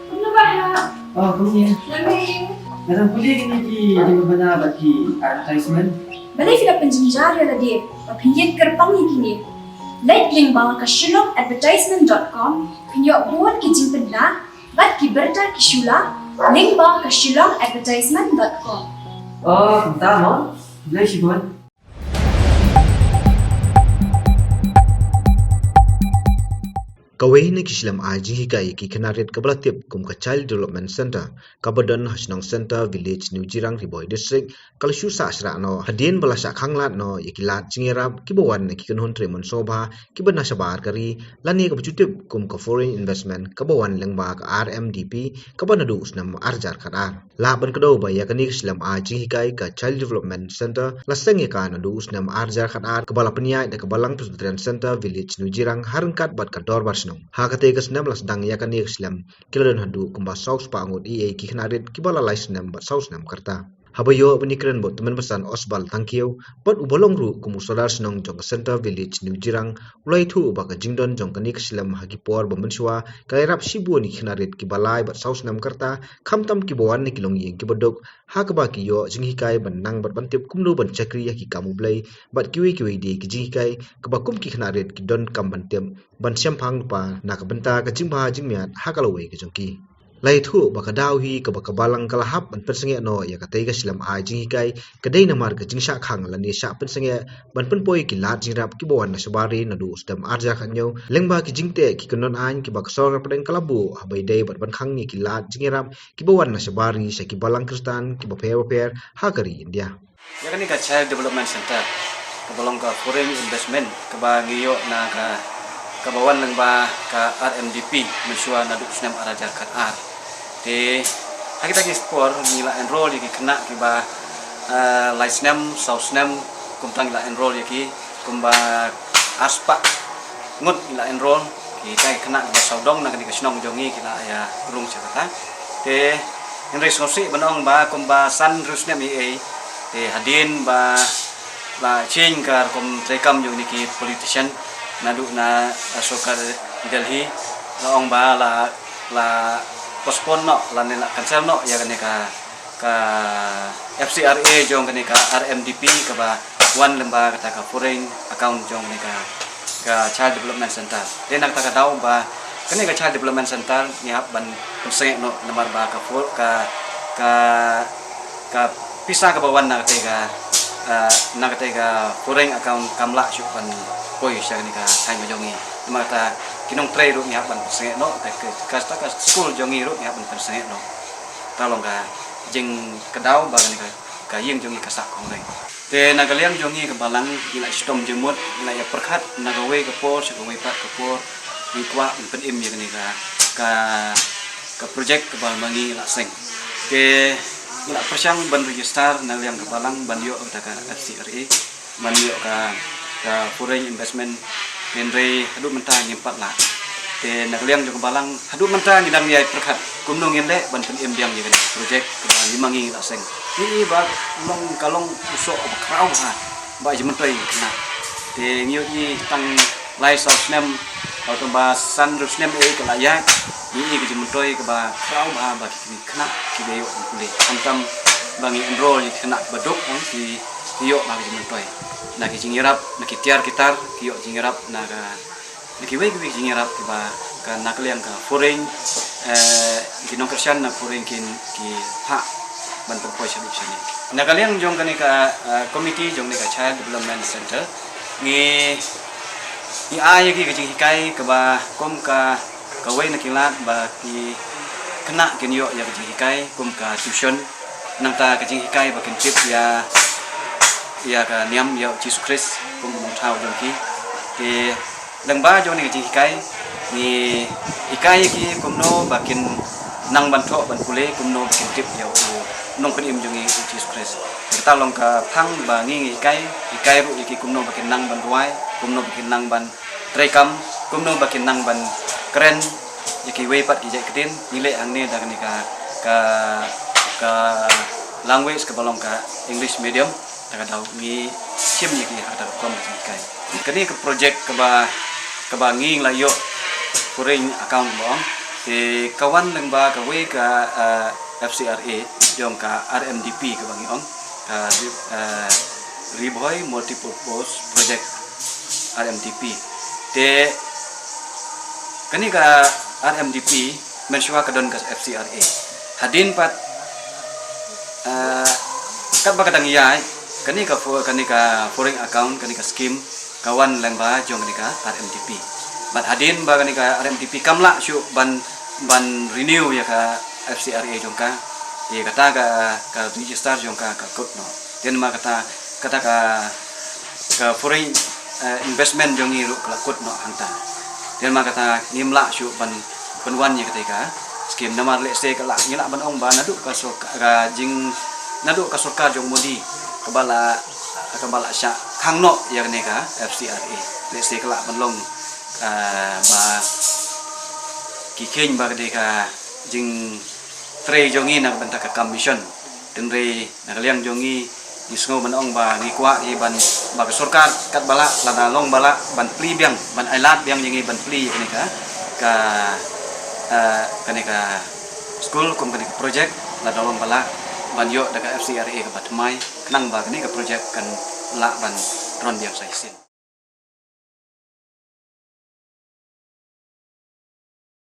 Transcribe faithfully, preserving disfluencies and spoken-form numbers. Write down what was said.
Kumno ba ha? Oh, kumne. Nga dang pule kine ki jingbana bad ki advertisement. Balei phi la pynjynjar ïa lade ba phin ïeng kyrpang ïa kine? Leit lyngba ka shillong advertisement dot com, phin ïoh bun ki jingpynbna bad ki bynta ki shu la lyngba ka shillong advertisement dot com. Oh, kumta mo. Balei shibun. Kawei na ki shlem ai jinghikai ïa ki khynnah rit kaba la tip kum ka Child Development Center, kaba don ha shnong Center Village, New Jirang, Ri Bhoi District, ka la shu sah shrah noh hadien ba la shah khanglad noh ïa ki lad jingïarap kiba wan na ki kynhun trei mynshuwa kiba na shabar ka ri, lane kaba ju tip kum ka foreign investment kaba wan lyngba ka R M D P, kaba naduh u snem ar hajar khatar. Lah ban kdew ba ïa kane ka shlem ai jinghikai ka Child Development Center la seng ïa ka naduh u snem ar hajar khatar, kaba la pynïaid da ka Balang Presbyterian Center Village, New Jirang, ha ryngkat bad ka dorbar shnong. Ha katei ka snem la sdang ïa kane ka shlem, ki la don haduh kumba saw spah ngut eiei ki khynnah rit kiba la lai snem bad saw snem ka rta. Haba ïoh ban ïakren bad u tymmen basan Osbald Thangkhiew bad uba long ruh kum u sordar shnong jong ka Center Village, New Jirang, u la ïathuh ba ka jingdon jong kane ka shlem ha ki por ba mynshuwa ka la ïarap shibun ïa ki khynnah rit kiba lai bad saw snem ka rta, khamtam kiba wan na ki longïing kiba duk, ha kaba ki ïoh jinghikai ban nang bad ban tip kumno ban shakri ha ki kam U Blei bad kiwei kiwei de ki jinghikai kaba kum ki khynnah rit ki donkam ban tip ban shemphang lypa na ka bynta ka jingbha jingmiat ha ka lawei ka jong ki. La ïathuh ba ka daw hi kaba ka Balang ka la hap ban pynsangeh noh ïa katei ka shlem ai jinghikai ka dei namar ka jingshah khang lane shah pynsangeh ban pynpoi ki lad jingïarap kiba wan na shabar ri naduh u snem ar hajar khathynñiew, lyngba ki jingteh ki kyndon aiñ kiba ka sorkar pdeng ka la buh haba ïadei bad ban khang ïa ki lad jingïarap kiba wan na shabar ri sha ki Balang Khristan kiba pher bapher ha ka ri India. Ïa kane ka Child Development Center kaba long ka foreign investment kaba ngi ïoh na ka, kaba wan lyngba ka R M D P mynshuwa naduh u snem ar hajar khatar. Te ha kita ki por ngi la enroll ïa ki khynnah kiba, eh, lai snem, saw snem, kumta ngi la enroll ïa ki kumba ar spah ngut ngi la enroll. Kita ki khynnah kiba sawdong na kane ka shnong jong ngi ki la ïa rung sha kata. Te hynrei sngewsih ban ong ba kumba san hynriew snem eiei, te hadien ba la change ka rukom treikam jong kine ki politician naduh na, eh, sorkar Delhi, la ong ba la, la postpone noh lane la cancel noh ïa kane ka, ka F C R A jong kane ka R M D P kaba wan lyngba kata ka foreign account jong kane ka, ka Child Development Center. Te na kata ka daw ba kane ka Child Development Center ngi hap ban pynsangeh noh namar ba ka for-, ka, ka, ka pisa kaba wan na katei ka, eh, na katei ka foreign account kam lah shuh ban poi sha kane ka thaiñ ka jong ngi. Namar kata ki nongtrei ruh ngi hap ban pynsangeh noh, ka, ka, ka, ka skul jong ngi ruh ngi hap ban pynsangeh noh. Kata long ka jingkdaw ba kane ka, ka ïing jong ngi ka sah khongdeng. Te na ka liang jong ngi ka Balang ngi la shitom jingmut, ngi la ïa pyrkhat na kawei ka por sha kawei pat ka por, ngi kwah ban pynim ïa kane ka, ka, ka project kaba ma ngi la seng. Te ngi la pyrshang ban register na liang ka Balang ban ïoh kata ka F C R A, ban ïoh ka, ka foreign investment, hynrei haduh mynta ngim pat lah. Te na ka liang jong ka Balang haduh mynta ngi dang ïai pyrkhat kumno ngin leh ban pynim biang ïa kane ka project kaba ngi ma ngi la seng. Ngi i ba long ka long u soh ba khraw ha ba jingmyntoi khynnah. Te ngi ïohi tang lai saw snem, hato ba san hynriew snem eiei ka la ïaid, ngi i ka jingmyntoi kaba khraw bha ba ki khynnah kiba ïoh ban pule. Khamtam ba ngi enroll ïa ki khynnah kiba duk, eh, ki, ki ïoh bha ka jingmyntoi. Na ki jingïarap, na ki tiar ki tar, ki ïoh jingïarap na ka, na kiwei kiwei ki jingïarap kiba ka na ka liang ka foreign, eh, ki nongkyrshan na foreign kin ki phah ban pynpoi shaduh shane. Na ka liang jong kane ka, eh, committee jong kane ka Child Development Center, ngi, ngi ai ïa ki ka jinghikai kaba kum ka, kawei na ki lad ba ki khynnah kin ïoh ïa ka jinghikai kum ka tuition, nangta ka jinghikai ba kin tip ïa, ïa ka niam ïa u Jisu Khrist kum u nongthaw jong ki. Te lyngba jong kane ka jinghikai ngi hikai ïa ki kumno ba kin nang ban thoh ban pule, kumno ba kin tip ïa u nongpynim jong ngi u Jisu Khrist. Kata long ka phang ba ngi ngi hikai, hikai ruh ïa ki kumno ba kin nang ban duwai, kumno ba kin nang ban treikam, kumno ba kin nang ban kren ïa kiwei pat ki jait ktien. Ngi leh hangne da kane ka, ka, ka language kaba long ka English medium. Ta ka daw ngi shim ïa ki ha kata ka rukom ka jinghikai. Kane ka project kaba, kaba ngi la ïoh Foreign account ba ong. Te ka wan lyngba kawei ka, eh, F C R A jong ka R M D P kaba ngi ong, ka, eh, Ri Bhoi Multipurpose Project, R M D P. Te kane ka R M D P mynshuwa ka don ka F C R A. Hadien pat, eh, katba ka dang ïaid, kane ka fo-, kane ka foreign account, kane ka scheme, ka wan lyngba jong kane ka R M D P. Bad hadien ba kane ka R M D P kam lah shuh ban, ban renew ïa ka F C R A jong ka, ïa kata ka, ka register jong ka ka kut noh. Te namar kata, kata ka, ka foreign, eh, investment jong ngi ruh ka la kut noh hangta. Te namar kata ngim lah shuh ban, ban wan ïa kata ka scheme. Namar lehse ka lah, ngi lah ban ong ba naduh ka sorkar, ka jing, naduh ka sorkar jong Modi kaba la, kaba la shah khang noh ïa kane ka F C R A. Lehse ka lah ban long, eh, ba ki kheiñ ba kane ka jingtrei jong ngi na ka bynta ka kam mission. Hynrei na ka liang jong ngi, ngi sngew ban ong ba ngi kwah hi ban, ba ka sorkar katba lah, lada long ba lah ban plie biang, ban ailad biang ïa ngi ban plie ïa kane ka, ka, eh, kane ka skul kum kane ka project, lada long ba lah ban ïoh da ka F C R A kaba thymmai, khnang ba kane ka project kan lah ban run biang sa shisien.